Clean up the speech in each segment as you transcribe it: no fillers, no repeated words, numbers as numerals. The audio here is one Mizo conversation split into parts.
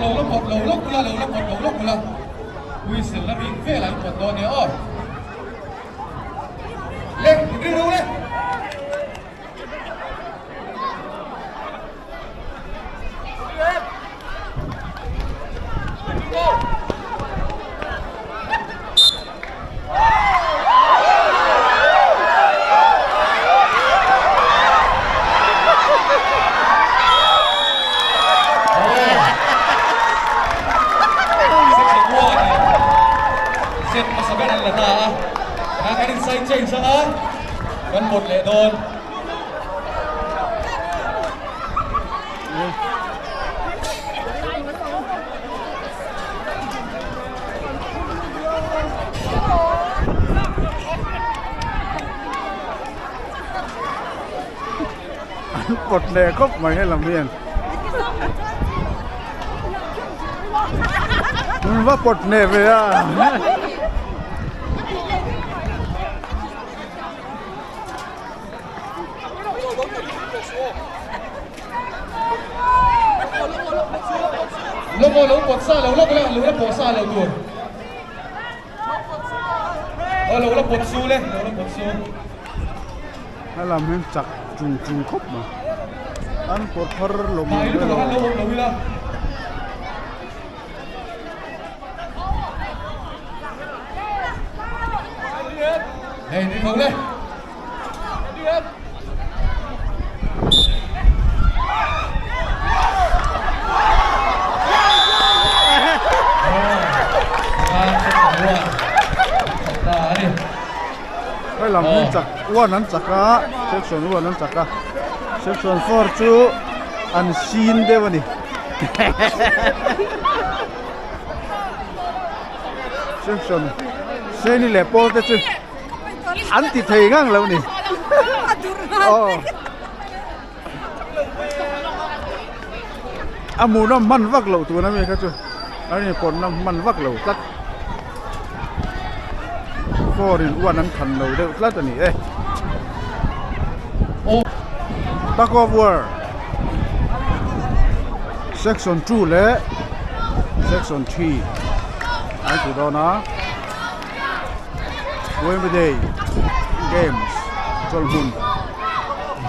Aw lo la pawt lo lawk ula, lo la pawt lo lawk ula. Whistle a ring vel ah in pawt dawn nia aw. Le, in ring ro le. Set hmasa ber an la ta a, kan inside change ang a, kan pawt leh dawn. An pawt leh khawp mai helam hian. Va pawt hneh ve a. Lawk aw lo pawt sa lo lawk la lo la pawh sa lo tur. Aw lo la pawt su le lo la pawt su. Helam hian chak chung chung khawp mai. An pawt thar lo mai lo. Lo awm lo ila. Hei ni tho le. Hei lam hi chak one an chak a section one an chak a section four chu an sin deuh a ni section seni leh pawl te chu. An ti thei ngang lo ni. Aw. A hmuhnawm hman vak loh tuna mi kha chu an inpawrhna hman vak lo tlat. Four in one an than lo deuh tlat a ni e. Tug of war section 2 leh section 3 an ti dawn a. Wednesday games chawlhmun.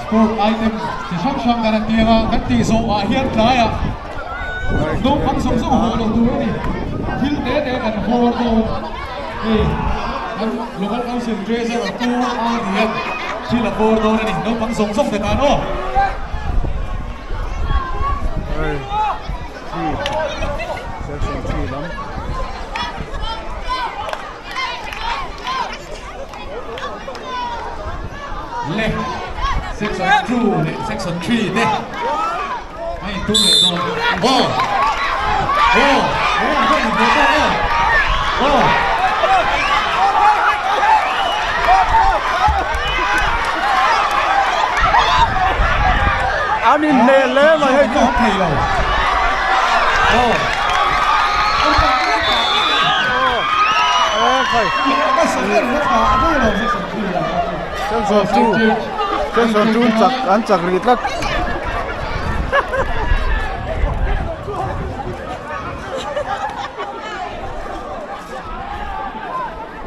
Sport item chi hrang hrang kan han tiang a, kan tih zawh ah hian tlaiah naupang zawng zawng haw loh tur a ni. Thil te te kan haw dawn hei kan local council treasurer pu a ni a, thil a bawr dawn a ni naupang zawng zawng te tan aw. Hei section 3 lam. Le section 2 leh section 3 te a intum leh dawn. Aw! Aw! Aw! Ka inhmu tawk aw! Aw! An inhneh hle mai hei chu. Thei lo. Aw! Section 2 chak an chak rih tlat.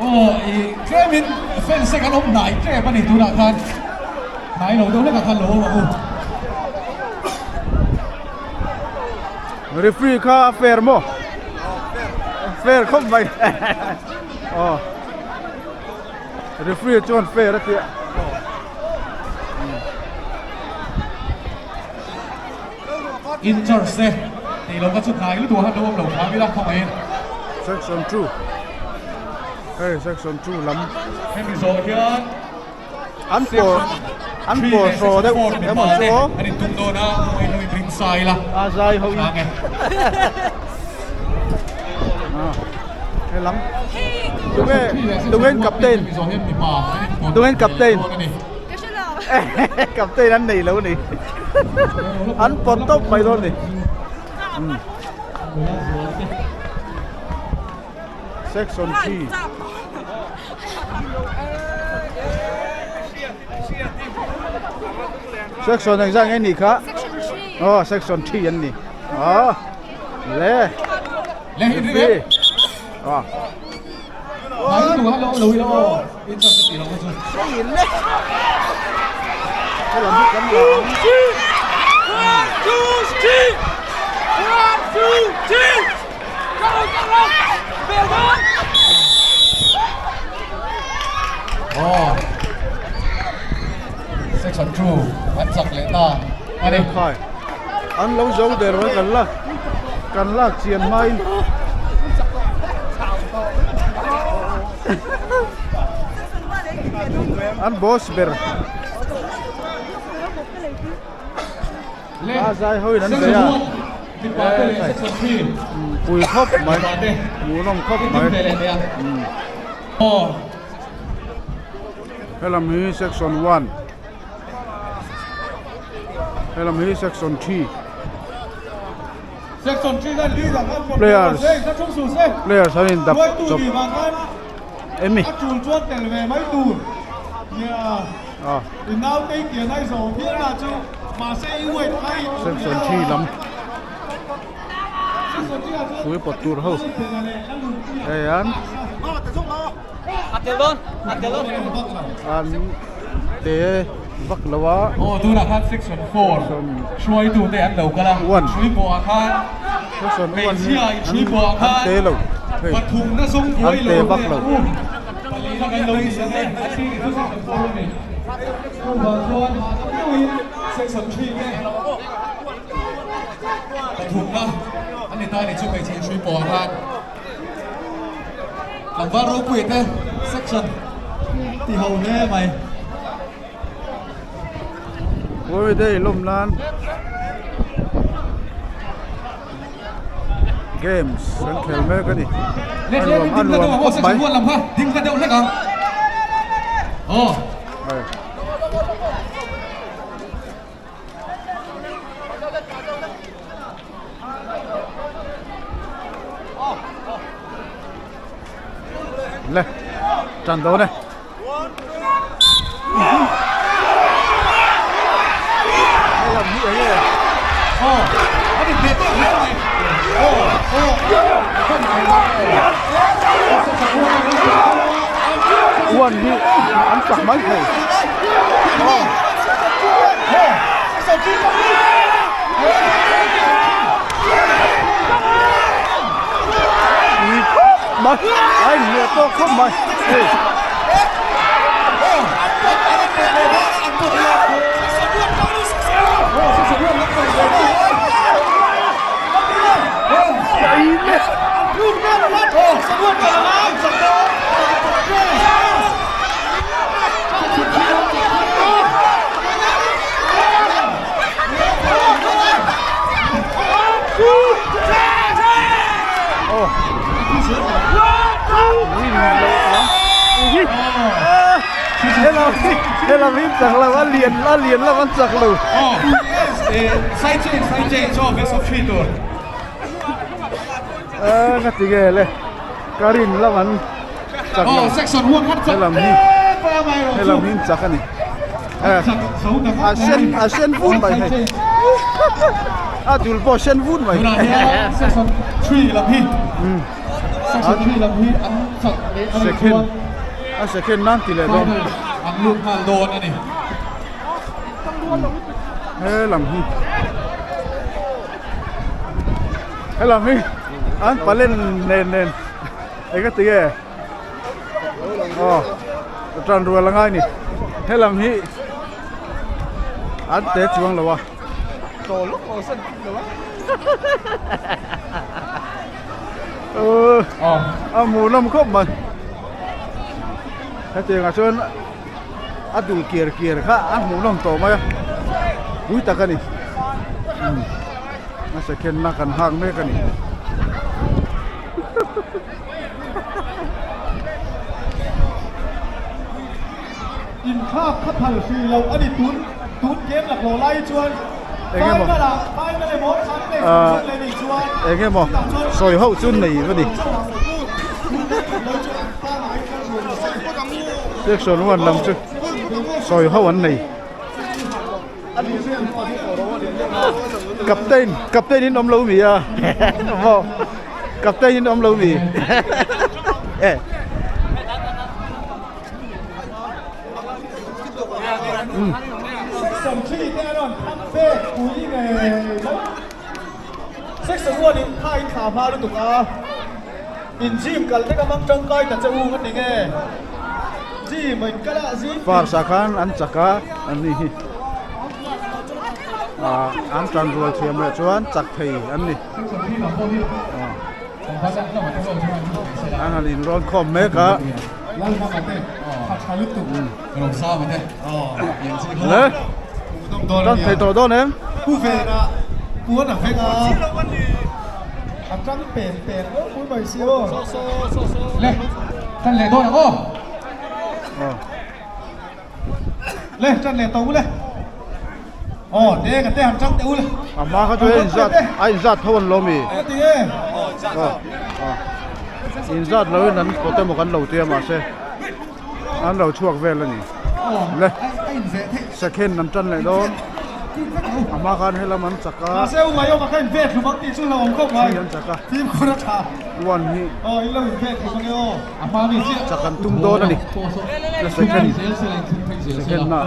Aw i tlemin fence te kan awm hnai tep a ni tunah khan hnai lo deuh hlekah khan lo awm ang u. Referee kha a fair maw? Fair khawp mai. Aw. Referee chuan fair a tia. In charge te tih loh kha chu hnai lutuk a khan lo awm lo hram ila khawngaih in. Section 2. Hei section 2 lam. Hemi zawh hian An pawh an pawh hraw deuh emaw chu aw. An intum dawn a, khawngaih lo inring sa ila. A zai ho in. He lam. Tunge tunge captain. Tunge captain. Captain an nei lo ni. An pawt tawp mai dawn ni. Section 3. Section engzah nge nih kha? Section 3. Oh, section 3 an ni. Oh. Le referee ah helam hi kan la ang. Section 2 an chak leh ta a ni. Khai an lo zo der mai kan lak kan lak chian hmain an boss ber a zai hoin an bei a pui khawp mai hmuhnawm khawp mai helam hi section 1 helam hi section 3 players players an indap chawp emi ah section 3 lam hrui pawt tur ho hei an an te vak lo a section 1 hi an te lo hei an te vak lo. Pathumna a ni ta ni chu hmeichhe inhrui pawh ah khan tlangval ropui te section ti ho hle mai. Holiday lawm nan games an khel mek a ni a nuam a nuam khawp mai. Hei. Le tan dawn e. Helam hi enge? Uan hi an chak mai thei. Ui khawp mai a inhmeh tawk khawp mai hei. Helam hi chak lo a lian a lian lam an chak lo. Ka ti nge le ka rin lam an chak lo helam hi helam hi an chak a ni a sen a sen vut mai hei a dul pawh a sen vut mai second a second nan ti leh dawn helam hi. Helam hi an palen nen nen eng a ti nge aw tan rual a ngai ni helam hi an te chuang lo a a hmuhnawm khawp mai hetiang ah chuan a dul kiar kiar kha a hmuhnawm tawh mai a pui tak a ni umm a second na kan hak mek a ni. Inthlak kha phal hrih loh a ni tun tun game laklawh lai chuan final ah final emaw third place an zawng leh nih chuan eng emaw sawi ho chu nei va ni. Section 1 lam chu sawi ho an nei. Captain captain in awm lo mi a maw captain in awm lo mi e. Section chuanin tha in thla hma lutuk a, in gym kal vek a hmang tangkai ta che u ka ti nge gym a in kal a zing First ah khan an chak a an ni hi ah an tan rual thiam leh chuan chak thei an ni an han in rawn khawm mek a le tan thei tawh dawn em. A hma kha chu a inzat a inzat tho an lo mi inzat lo in an pawt emaw kan lo tia mahse an lo chhuak vel a ni le second an tan leh dawn a hma khan helam an chak a three an chak a one hi chak an tum dawn a ni le second second na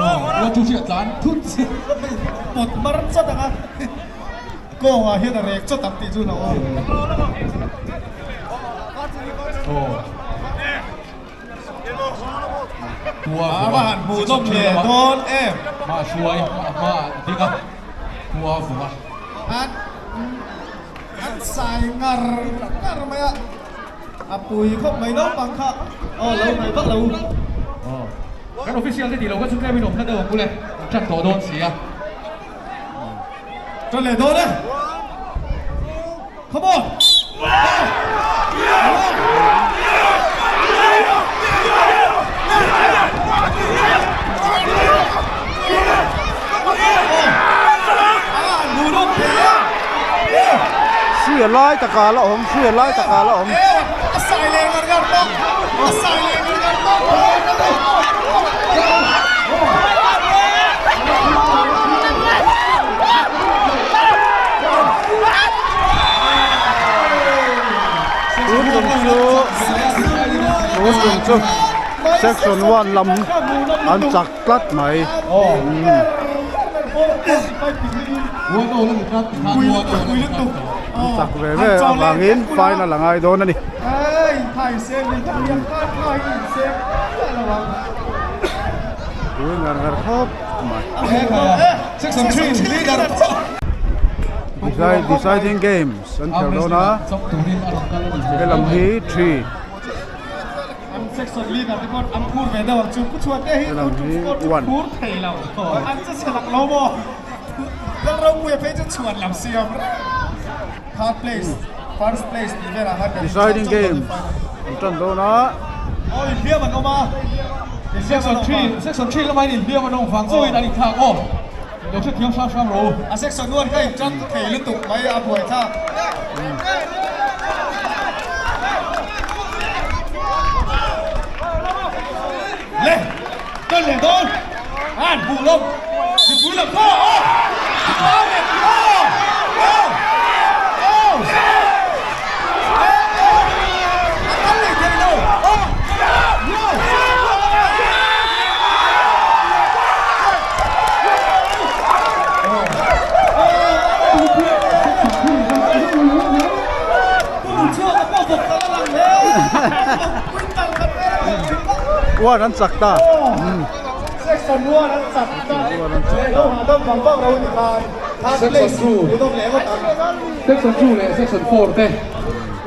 Kan official te tih loh kha chu tlem in awm hla deuh ang bul e, an tan tawh dawn si a. Tan leh dawn e. Come on! Hruia lai takah a la awm, hruia lai takah a la awm. Tun tum chu tun tum chu section one lam an chak tlat mai. An chak ve ve avangin final a ngai dawn a ni. Tui ngar ngar khawp mai. Deciding games an khelh dawn a, helam hi three helam hi one. Deciding game an tan dawn a. Uan an chak ta. Section 2 leh Section 4 te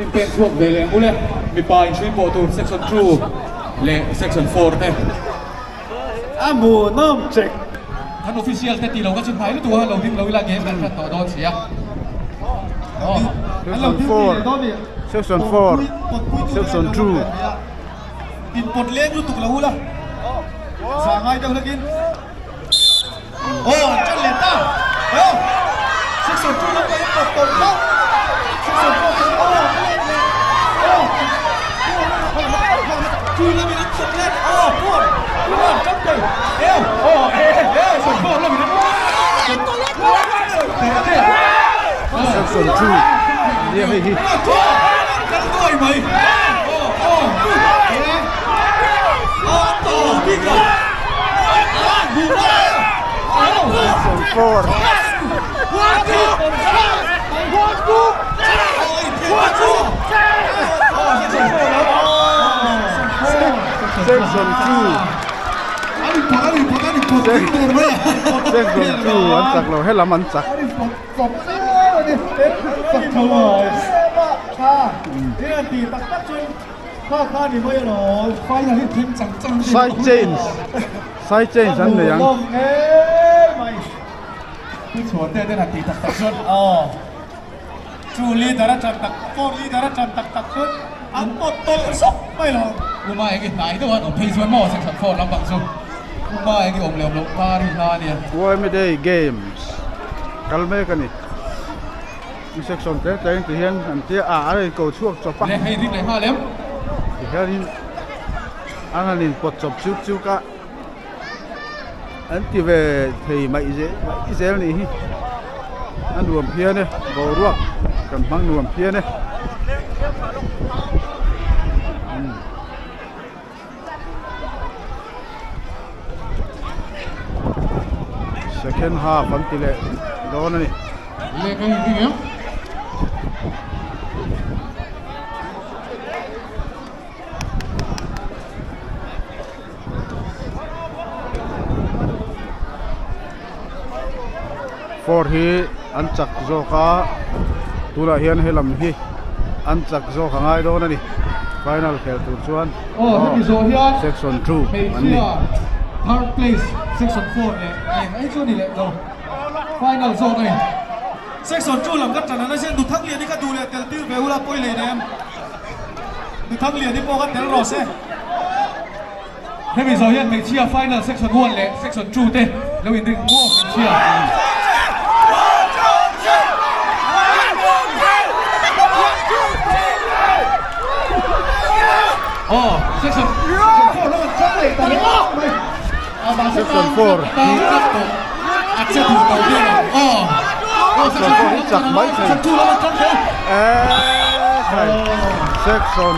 inpen chhuak ve leh ang ule. Mipa inhrui pawh tur Section 2 leh Section 4 te. A hmuhnawm chek. Kan official te tih lo kha chu hnai lutuk a, lo ding lo ila game kan hrat tawh dawn si a. Section 4, Section 4, Section 2. Inpawt leng lutuk lo ula. Zah ngai deuh hlakin. Aw, an ṭan leh ta. Aw, section 2 lam pawh inpawt tawlh tawlh. Section 4 chu aw, an let leh. Aw, 2 lamin an pawt let. Aw, 4, 2 an ṭan thei. Ew, aw, e, e, section 4 lamin an pawt. Section 2 nia hei hi. Section 4. Section 2. Section 2 an chak lo helam an chak. Side change side change an nei ang. Chu leader a tan tak four leader a tan tak tak chuan an pawt tawlh zawk mai lo. Uma eng i hnai deuh a an awm phei chuan maw section 4 lampang chu Uma eng i awm leh awm loh hma ri hla a nia. Yma Day Games kal mek a ni. Section te te in ti hian an tia a an in ko chhuak chawp a. Le hei rik leh nghal em. Ti hian in an han in pawt chawp chuk chuk a. An ti ve thei mai zel mai zel nih hi a nuam phian e boruak kan hmang nuam phian e second half an ti leh dawn a ni. Ford hi an chak zawk a tunah hian helam hi an chak zawk a ngai dawn a ni final khel tur chuan aw hemi zawh hian section 2 an ni hmeichhia third place section 4 leh eng ai chu a ni leh lo final zawk a ni. Section 2 lam ka tan a nasa Nuthang Liani kha duh leh tel tir ve ula pawi leh nem. Nuthang Liani pawh kha tel rawh se. Hemi zawh hian hmeichhia final section 1 leh section 2 te lo inring maw hmeichhia. Aw section 4 lam an chang leh ta ringawt mai. Section 4 hi Section 4 hi chak mai thei eee Section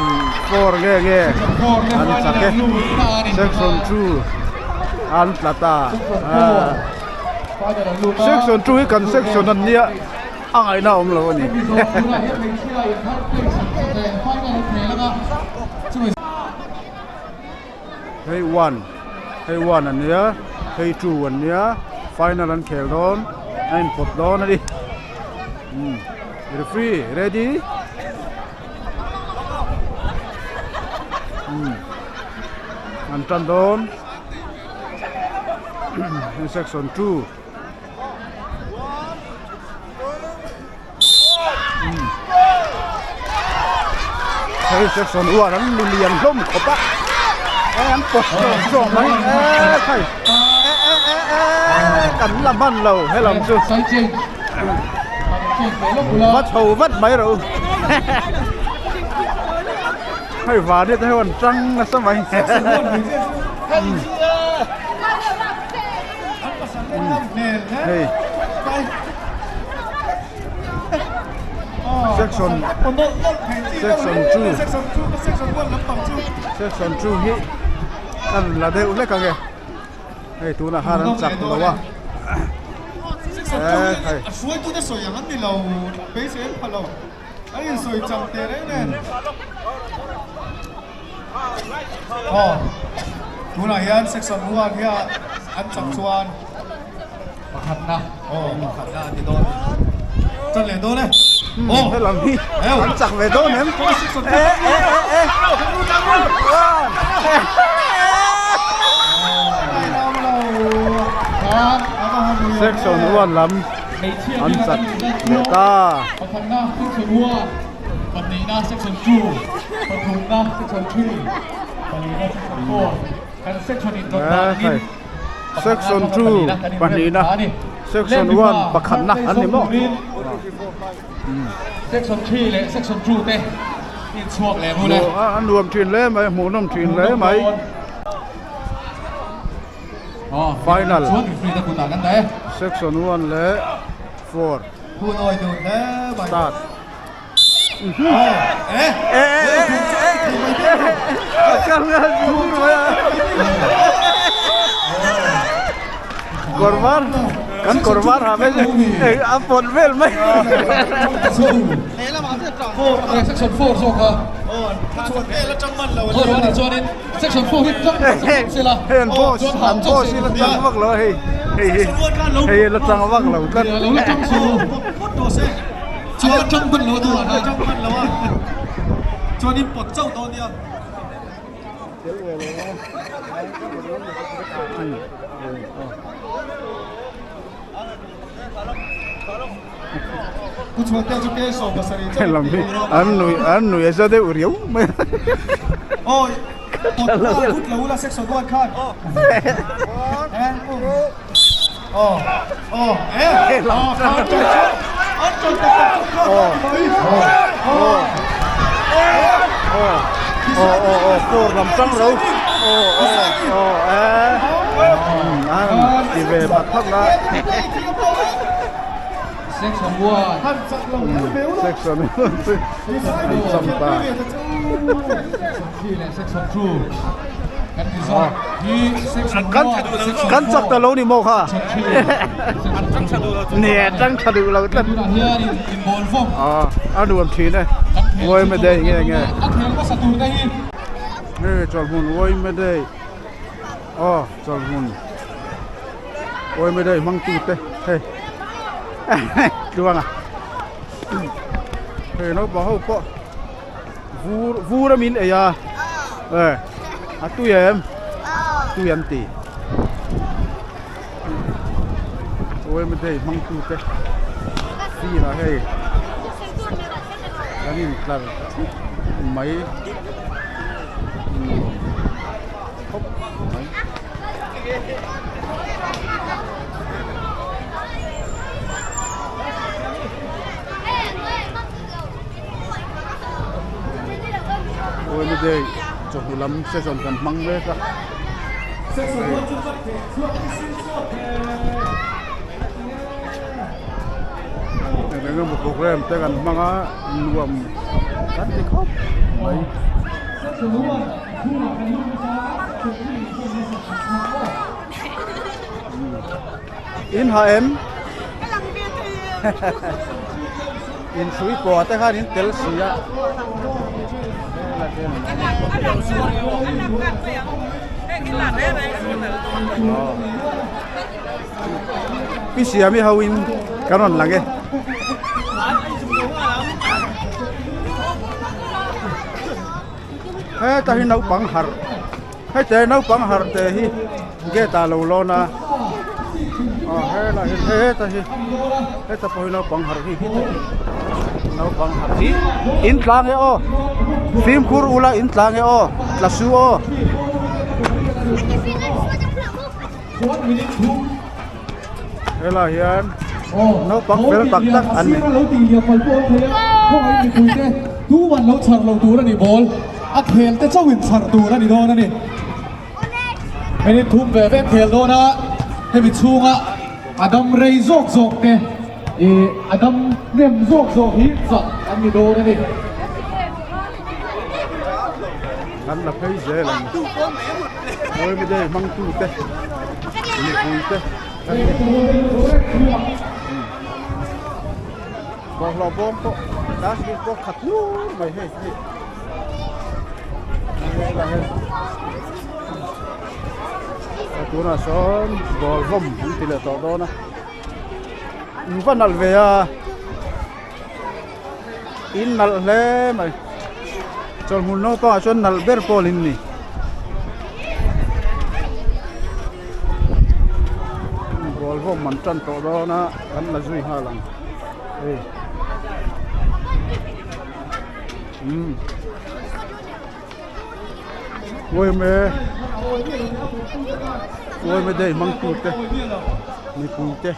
4 nge nge an chak e Section 2 an tla ta Section 2 hi kan section an nia a ngaihna a awm lo a ni. Hei one hei one an nia hei two an nia final an khel dawn a inpawt dawn a ni umm referee ready umm an tan dawn hei section 2 Hei section uar an lu lian hlawm khawp a e an pawt hlawm hlawm mai e khai e e e e kan la hman lo helam chu va chho vat mai rawh u hei van hi te hian tang nasa mai. Hei section section 2 section 2 hi kan la deuh hlek ang e hei tunah khan an chak lo a eh hei a hruaitute sawi ang an ni lo beisei an pha lo a insawi cham teh reng nen Aw tunah hian section 1 hian an chak chuan pakhatna aw pakhatna a ni dawn chan leh dawn e aw helam hi an chak ve dawn em e e e section 1 lam an chak leh ta pakhatna section 1 Pahnihna section 2, pathumna section 3, palina section 4. Kan section in dawt danin Section 2 pahnihna, section 1 pakhatna an ni maw? Section 3 leh section 2 te in chhuak leh mu le. A nuam thin hle mai, hmuhnawm thin hle mai. Final. Section 1 leh. 4 Start. Kawr var kan kawr var ha mai a pawt vel mai. Section 4 zawk a. Hei an boss an boss hi la tang vak lo a hei hei hi hei la tang vak lo tlat. Helam hi an nui an nui a za deuh riau mai a. Kan chak ta lo ni maw kha nè tang tha duh lo tlat a nuam thin e Uaime day nge nge hei chawlhmun Uaime day aw chawlhmun Uaime day hmang tu te hei tluanga hei naupang ho pawh vur vur a min ei a e a tui em tui an ti Uaime day hmang tu te sirah hei kan intlar thup mai nuam khawp mai. Uaime day chawhnu lam session kan hmang mek a. Eng emaw program te kan hmang a nuam kan ti khawp mai. In ha em? In hrui pawh te khan in tel si a. Pi Siami ho in kan rawn lang e. Heta hi naupang harh hete naupang harh te hi gate ah lo lawn a aw helai hi heta hi heta pawh hi naupang harh hi naupang harh hi in tlang e aw fimkhur ula in tlang e aw tla su aw. Helai hian naupang fel tak tak an ni. Tuman lo chhar lo tur a ni ball a khel te chauhin chhar tur a ni dawn a ni. Minute thum ve ve khel dawn a hemi chhunga a dam rei zawk zawk te ih a dam hnem zawk zawk hi chak an ni dawn a ni. Kan la phei zel ang Mawimi day hmang tu te mipui te kan ni bawlhhlawh bawm pawh dustbin pawh khat hlur mai hei hei tunah sawn ball vawm an ti leh tawh dawn a in va nalh ve a in nalh hle mai chawlhmun naupangah chuan nalh ber pawl in ni. Ball vawm an tan tawh dawn a kan la zui nghal ang hei umm uaime uaime day hmang tu te mipui te.